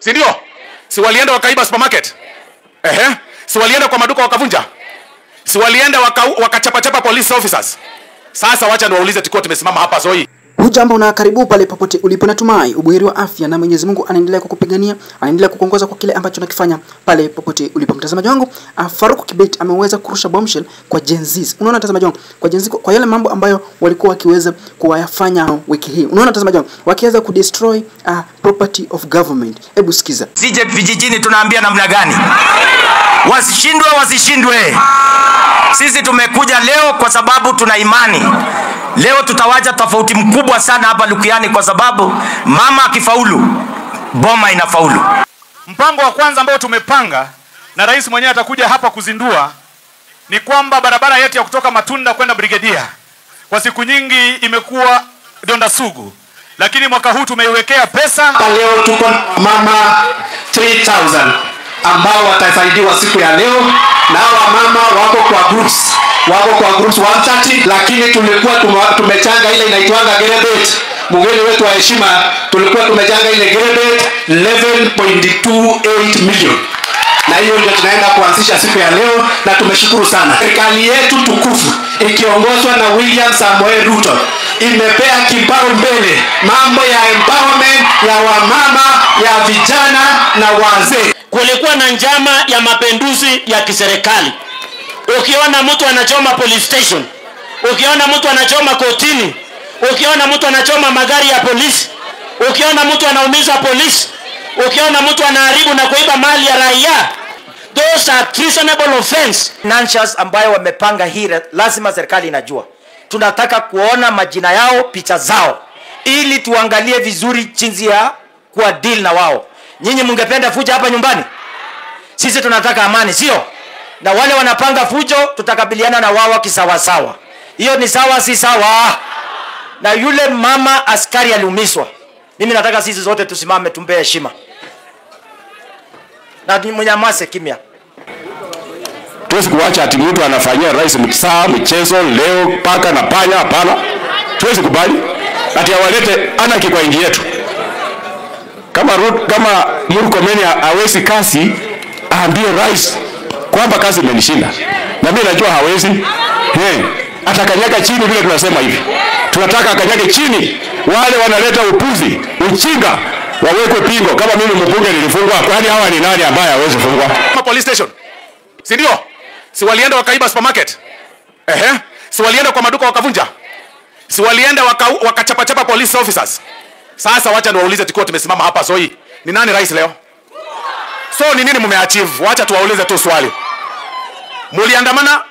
Si ndio? Si walienda wakaiba supermarket? Ehe. Si walienda kwa maduka wakavunja? Si walienda wakachapa-chapa police officers? Sasa wacha niwaulize tukiwa tumesimama hapa Zoe. Hujambo na karibu pale popote ulipo, natumai ubuheri wa afya na Mwenyezi Mungu anaendelea kukupigania, anaendelea kukuongoza kwa kile ambacho unakifanya pale popote ulipo. Mtazamaji wangu, Farouk Kibet ameweza kurusha bombshell kwa Gen Z. Unaona mtazamaji wangu, kwa Gen Z, kwa yale mambo ambayo walikuwa wakiweza kuwayafanya wiki hii. Unaona mtazamaji wangu, wakiweza kudestroy property of government. Hebu sikiza. Sije vijijini tunaambia namna gani? Wasishindwe, wasishindwe. Sisi tumekuja leo kwa sababu tuna imani. Leo tutawacha tofauti mkubwa sana hapa Lukuyani kwa sababu mama akifaulu, boma inafaulu. Mpango wa kwanza ambao tumepanga na rais mwenyewe atakuja hapa kuzindua ni kwamba barabara yetu ya kutoka Matunda kwenda Brigedia kwa siku nyingi imekuwa donda sugu, lakini mwaka huu tumeiwekea pesa. Leo tuko mama 3000 ambao watasaidiwa siku ya leo, na hawa mama wako kwa groups. Wako kwa groups 130, lakini tulikuwa tumechanga ile inaitwanga gerebet. Mgeni wetu wa heshima, tulikuwa tumechanga ile gerebet 11.28 million. Na hiyo ndio tunaenda kuanzisha siku ya leo, na tumeshukuru sana. Serikali yetu tukufu ikiongozwa na William Samoei Ruto imepea kipaumbele mambo ya empowerment ya wamama, ya vijana na wazee. Kulikuwa na njama ya mapinduzi ya kiserikali. Ukiona mtu anachoma police station, ukiona mtu anachoma kotini, ukiona mtu anachoma magari ya polisi, ukiona mtu anaumiza polisi, ukiona mtu anaharibu na kuiba mali ya raia, those are treasonable offense. Financials ambayo wamepanga hii lazima serikali inajua. Tunataka kuona majina yao, picha zao, ili tuangalie vizuri jinsi ya kuwa deal na wao. Nyinyi mungependa fujo hapa nyumbani? Sisi tunataka amani, sio? Na wale wanapanga fujo tutakabiliana na wao kisawasawa. Hiyo ni sawa, si sawa? Na yule mama askari aliumizwa, mimi nataka sisi zote tusimame tumpe heshima. Na mnyamaze kimya. Tuwezi kuacha ati mtu anafanyia rais msaa mchezo leo paka na panya, hapana. Tuwezi kubali ati awalete anarchy kwa nchi yetu. Kama Murkomen hawezi kasi, aambie rais kwamba kazi imenishinda. Na mimi najua hawezi. Atakanyaga chini vile tunasema hivi. Tunataka akanyage chini. Wale wanaleta upuzi, uchinga, wawekwe pingo. Kama mimi mbunge nilifungwa, kwani hawa ni nani ambaye hawezi fungwa? Police station. Si ndio? Si walienda wakaiba supermarket? Ehe. Si walienda kwa maduka wakavunja? Si walienda wakachapa-chapa police officers? Sasa wacha niwaulize tukiwa tumesimama hapa Zoe. Ni nani rais leo? So ni nini mmeachieve? Wacha tuwaulize tu swali. Muliandamana,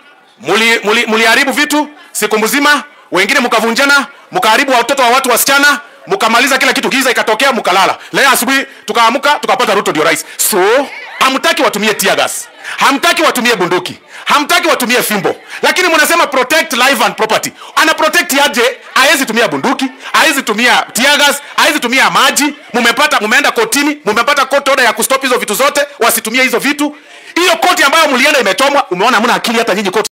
muliharibu vitu siku mzima, wengine mkavunjana, mkaharibu watoto wa watu wasichana, mkamaliza kila kitu, giza ikatokea, mkalala. Leo asubuhi tukaamuka tukapata Ruto ndio rais. So hamtaki watumie tear gas, hamtaki watumie bunduki, hamtaki watumie fimbo, lakini mnasema protect life and property. Ana protect aje? Haezi tumia bunduki, haezi tumia tear gas, haezi tumia maji. Mumepata, mumeenda kotini, mumepata court order ya kustop hizo vitu zote, wasitumie hizo vitu. Hiyo koti ambayo mlienda imechomwa, umeona hamna akili hata nyinyi koti.